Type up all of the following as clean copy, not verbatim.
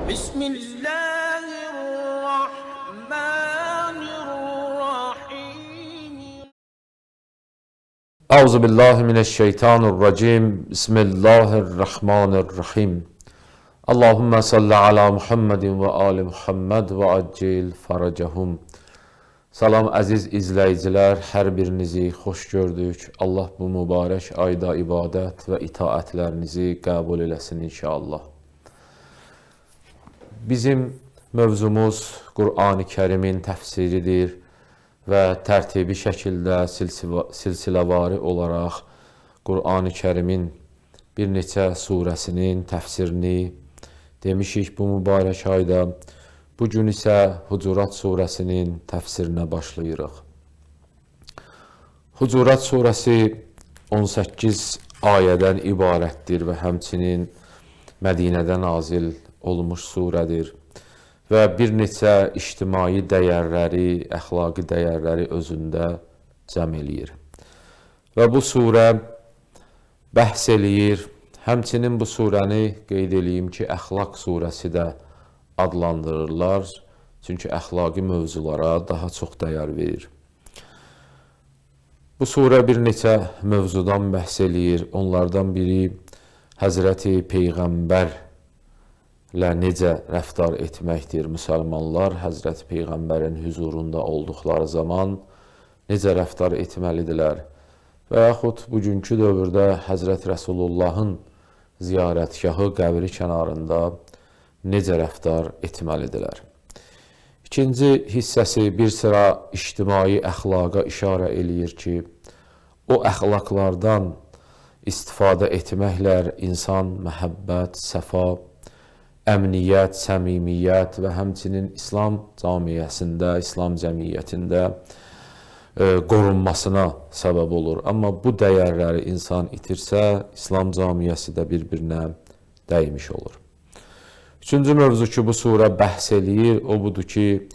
بسم الله الرحمن الرحيم. Euzu billahi mineşşeytanirracim. Bismillahirrahmanirrahim. Allahümme salli ala Muhammedin və ali Muhammed və accil faracahum. Salam əziz izləyicilər, hər birinizi xoş gördük. Allah bu mübarək ayda ibadət və itaətlərinizi qəbul eləsin inşallah. Bizim mövzumuz Qur'an-ı Kərimin təfsiridir və tərtibi şəkildə silsiləvari olaraq Qur'an-ı Kərimin bir neçə surəsinin təfsirini demişik bu mübarək ayda. Bu gün isə Hucurat surəsinin təfsirinə başlayırıq. Hucurat surəsi 18 ayədən ibarətdir və həmçinin Mədinədə nazil olmuş surədir və bir neçə ictimai dəyərləri, əxlaqi dəyərləri özündə cəm eləyir. Və bu surə bəhs eləyir. Həmçinin bu surəni qeyd eləyim ki, əxlaq surəsi də adlandırırlar. Çünki əxlaqi mövzulara daha çox dəyər verir. Bu surə bir neçə mövzudan bəhs eləyir. Onlardan biri Həzrəti Peyğəmbərlə necə rəftar etməkdir. Müsəlmanlar Həzrəti Peyğəmbərin hüzurunda olduqları zaman necə rəftar etməlidirlər? Və yaxud bugünkü dövrdə Həzrət Rəsulullahın ziyarətgahı qəbri kənarında necə rəftar etməlidirlər? İkinci hissəsi bir sıra ictimai əxlaqa işarə eləyir ki, o əxlaqlardan istifadə etməklə insan məhəbbət, səfa, əmniyyət, səmimiyyət və həmçinin İslam camiəsində, İslam cəmiyyətində qorunmasına səbəb olur. Amma bu dəyərləri insan itirsə, İslam camiəsi də bir-birinə dəymiş olur. Üçüncü mövzu ki, bu surə bəhs eləyir, o budur ki,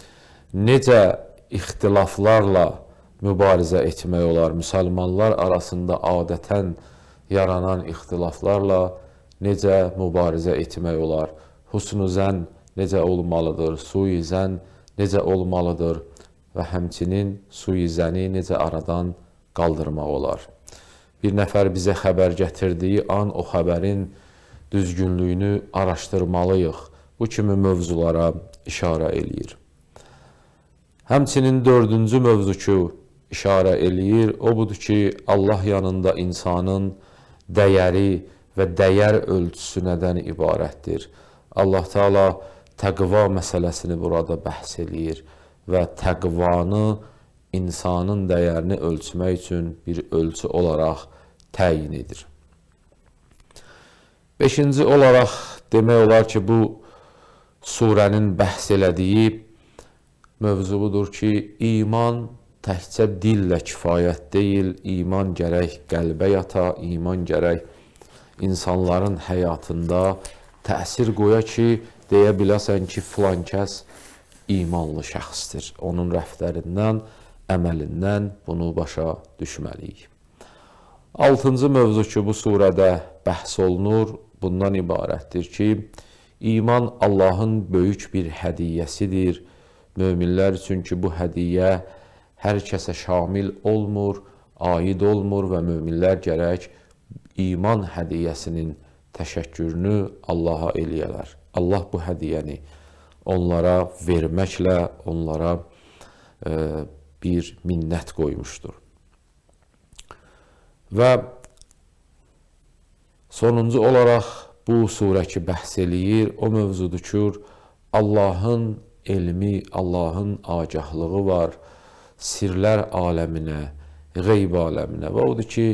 necə ixtilaflarla mübarizə etmək olar, müsəlmanlar arasında adətən yaranan ixtilaflarla necə mübarizə etmək olar, husnu zən necə olmalıdır, sui zən necə olmalıdır və həmçinin sui zəni necə aradan qaldırmaq olar. Bir nəfər bizə xəbər gətirdiyi an o xəbərin düzgünlüyünü araşdırmalıyıq. Bu kimi mövzulara işarə eləyir. Həmçinin dördüncü mövzu ki, işarə eləyir, o budur ki, Allah yanında insanın dəyəri və dəyər ölçüsü nədən ibarətdir? Allah Teala təqva məsələsini burada bəhs eləyir və təqvanı insanın dəyərini ölçmək üçün bir ölçü olaraq təyin edir. Beşinci olaraq demək olar ki, bu surənin bəhs elədiyi mövzu budur ki, iman təkcə dillə kifayət deyil, iman gərək qəlbə yata, iman gərək insanların həyatında təsir qoya ki, deyə biləsən ki, filan kəs imanlı şəxsdir. Onun rəftarından, əməlindən bunu başa düşməliyik. Altıncı mövzu ki, bu surədə bəhs olunur, bundan ibarətdir ki, iman Allahın böyük bir hədiyyəsidir. Möminlər üçün ki, bu hədiyyə hər kəsə şamil olmur, aid olmur və möminlər gərək iman hədiyyəsinin təşəkkürünü Allaha eləyələr. Allah bu hədiyyəni onlara verməklə onlara bir minnət qoymuşdur. Və sonuncu olaraq bu surə ki bəhs eləyir, o mövzudur ki, Allahın elmi, Allahın agahlığı var sirlər aləminə, qeyb aləminə və odur ki,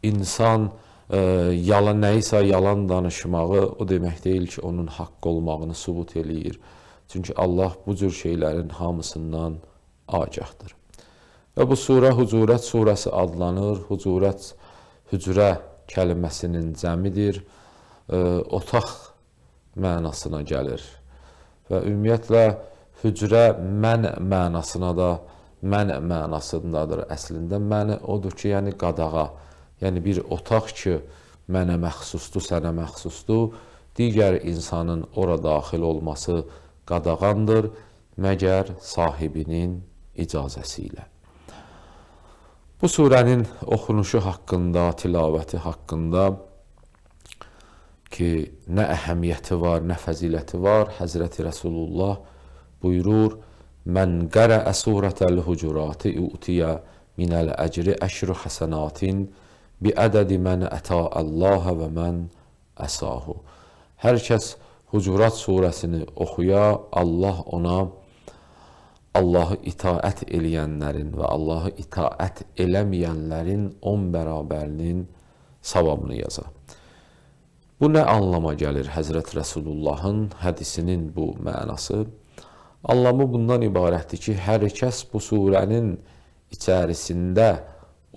insan yalan nəyisə yalan danışmağı o demək deyil ki, onun haqq olmağını sübut eləyir. Çünki Allah bu cür şeylərin hamısından agahdır. Və bu surə Hucurat surəsi adlanır. Hucurat, hücrə kəlməsinin cəmidir. Otaq mənasına gəlir. Və ümumiyyətlə hücrə mən mənasına da, mən mənasındadır. Əslində mən odur ki, yəni qadağa, yəni bir otaq ki, mənə məxsusdur, sənə məxsusdur. Digər insanın ora daxil olması qadağandır, məgər sahibinin icazəsi ilə. Bu surənin oxunuşu haqqında, tilavəti haqqında ki, nə əhəmiyyəti var, nə fəziləti var, Həzrəti Rəsulullah buyurur: "Mən qərəə surətəl Hucurati utiyə minəl əcri əşru həsənatin bi ədədi mən ətə Allaha və mən əsahu." Hər kəs Hucurat surəsini oxuya, Allah ona Allahı itaət eləyənlərin və Allahı itaət eləməyənlərin 10 bərabərinin savabını yazar. Bu nə anlama gəlir Həzrət Rəsulullahın hədisinin bu mənası? Anlamı bundan ibarətdir ki, hər kəs bu surənin içərisində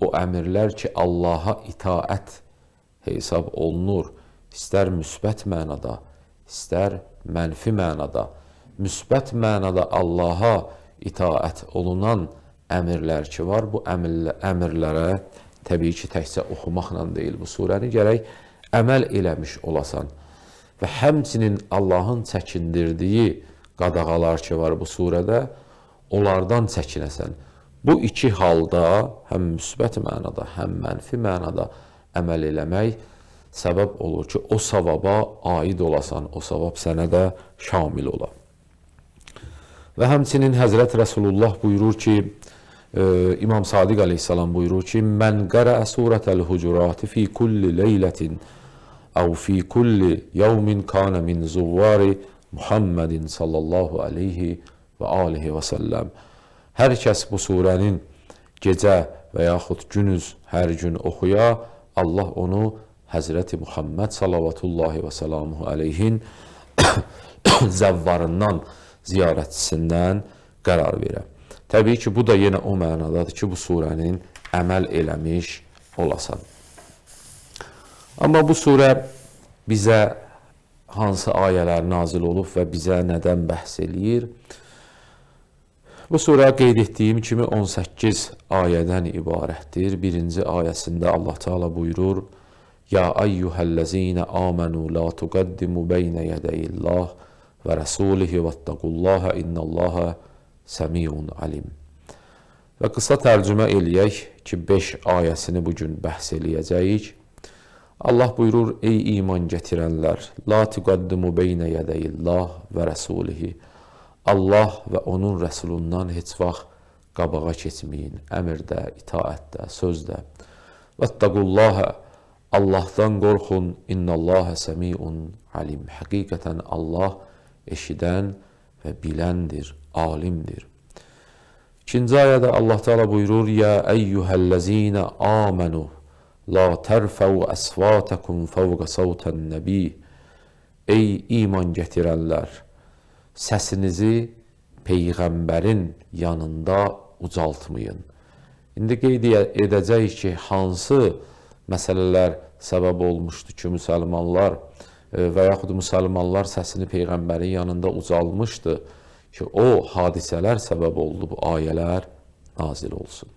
o əmirlər ki, Allaha itaət hesab olunur, istər müsbət mənada, istər mənfi mənada, müsbət mənada Allaha itaət olunan əmirlər ki var, bu əmirlərə təbii ki, təkcə oxumaqla deyil bu surəni, gərək əməl eləmiş olasan və həmçinin Allahın çəkindirdiyi qadağalar ki var bu surədə, onlardan çəkinəsən. Bu iki halda həm müsbət mənada, həm mənfi mənada əməl eləmək səbəb olur ki, o savaba aid olasan, o savab sənə də şamil ola. Və həmçinin Həzrət Rəsulullah buyurur ki, İmam Sadiq əleyhissalam buyurur ki, "Mən qərəə surətəl Hucurati fi kulli leylətin əv fi kulli yevmin kana min zuvari Muhammedin sallallahu aleyhi və alihi və səlləm." Hər kəs bu surənin gecə və yaxud günüz hər gün oxuya, Allah onu Həzrəti Muhammed salavatullahi və səlamuhu aleyhin zəvvarından, ziyarətçisindən qərar verə. Təbii ki, bu da yenə o mənadadır ki, bu surənin əməl eləmiş olasan. Amma bu surə bizə hansı ayələr nazil olub və bizə nədən bəhs eləyir? Bu surə qeyd etdiyim kimi 18 ayədən ibarətdir. Birinci ayəsində Allah Teala buyurur: "Ya eyyuhellezine amenu la tuqaddimu beyne yedeyillah və rəsulihi vəttəqullaha innallaha səmiun alim." Və qısa tərcümə eləyək ki, 5 ayəsini bugün bəhs eləyəcəyik. Allah buyurur: "Ey iman gətirənlər, la tuqaddimu beynə yədəyillah və rəsulihi." Allah və onun rəsulundan heç vaxt qabağa keçməyin, əmirdə, itaətdə, sözdə. Vəttəqullaha, Allahdan qorxun, innallaha səmiun alim. Həqiqətən Allah eşidən və biləndir, alimdir. İkinci ayədə Allah Teala buyurur: "Ya eyyuhellezine amenu la tərfəu əsvatakum fəvqə savtən nəbi." Ey iman gətirənlər, səsinizi peyğəmbərin yanında ucaltmayın. İndi qeyd edəcəyik ki, hansı məsələlər səbəb olmuşdu ki, müsəlmanlar və yaxud müsəlmanlar səsini peyğəmbərin yanında ucalmışdı ki, o hadisələr səbəb oldu bu ayələr nazil olsun.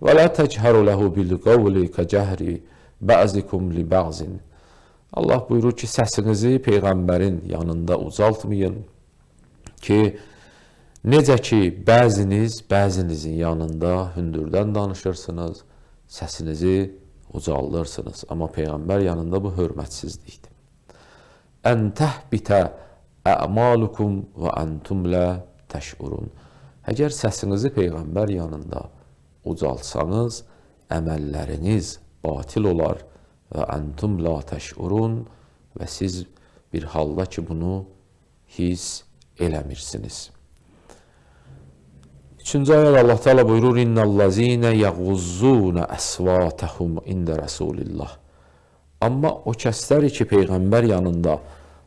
Və la techəru lehu bil qawli kəcəhri bə'zikum li bə'zin. Allah buyurur ki, səsinizi peyğəmbərin yanında ucaltmayın ki, necə ki bəziniz bəzinizin yanında hündürdən danışırsınız, səsinizi ucaldırsınız. Amma peyğəmbər yanında bu hörmətsizlikdir. Ən təhbitə ə'malukum və entum la təş'urun. Əgər səsinizi peyğəmbər yanında ucaltsanız, əməlləriniz batil olar və entum la təş'urun, və siz bir halda ki bunu hiss eləmirsiniz. Üçüncü ayədə Allah Teala buyurur: "İnnellezine yəğuzzuna əsvatəhum ində Rasulillah." Amma o kəslər ki peyğəmbər yanında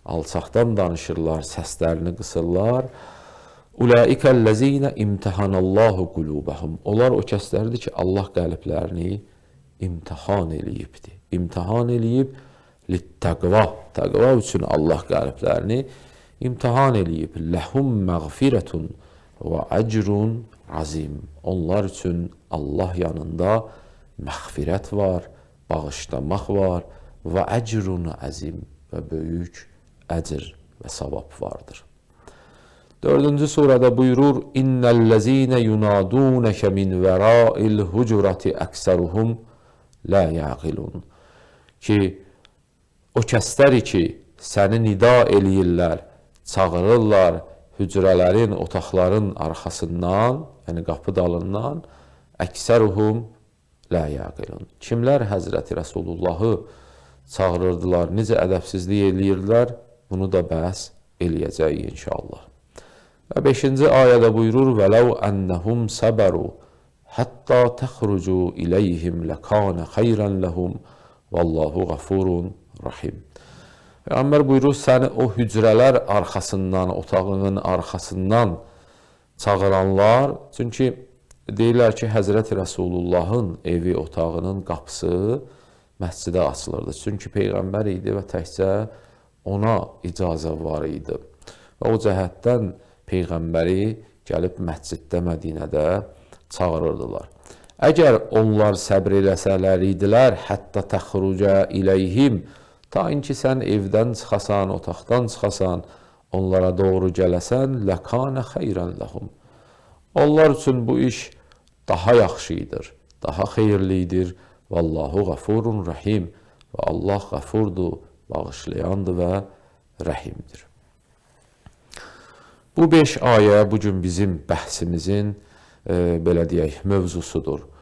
alçaqdan danışırlar, səslərini qısırlar, Ulaikəl-ləzīnə imtahanallahu qulubəhum. Onlar o kəslərdir ki, Allah qəlblərini imtihan eləyibdir. İmtihan eləyib littəqva. Təqva üçün Allah qəlblərini imtihan eləyib. Ləhum məğfirətun və əcrun azim. Onlar üçün Allah yanında məğfirət var, bağışlamaq var və əcrun azim və böyük əcr və savab vardır. Dördüncü surədə buyurur: "İnnellezîne yunâdûneke min verâil hucurati əksəruhum la yaqilun." Ki o kəslər ki səni nida eləyirlər, çağırırlar hücrələrin, otaqların arxasından, yəni qapı dalından, əksəruhum la yaqilun. Kimlər Həzrəti Rəsulullahı çağırırdılar, necə ədəbsizlik eləyirdilər, bunu da bəhs eləyəcəyik inşallah. Və 5-ci ayədə buyurur: "Vələv ennehum səbəru hətta təxrucu iləyhim lekana xeyran lehum vallahu gafurun rahim." Peyğəmbər buyurur, səni o hücrələr arxasından, otağının arxasından çağıranlar, çünki deyirlər ki, Həzrəti Rəsulullahın evi, otağının qapısı məscidə açılırdı. Çünki Peyğəmbər idi və təkcə ona icazə var idi. Və o cəhətdən Peyğəmbəri gəlib məsciddə, Mədinədə çağırırdılar. Əgər onlar səbr eləsələr idilər, hətta təxrucə iləyhim, ta inki sən evdən çıxasan, otaqdan çıxasan, onlara doğru gələsən, ləkanə xeyrən ləhum. Onlar üçün bu iş daha yaxşı idir, daha xeyirlidir. Vallahu qafurun rəhim. Və Allah qafurdur, bağışlayandır və rəhimdir. Bu 5 ayə bugün bizim bəhsimizin, belə deyək, mövzusudur.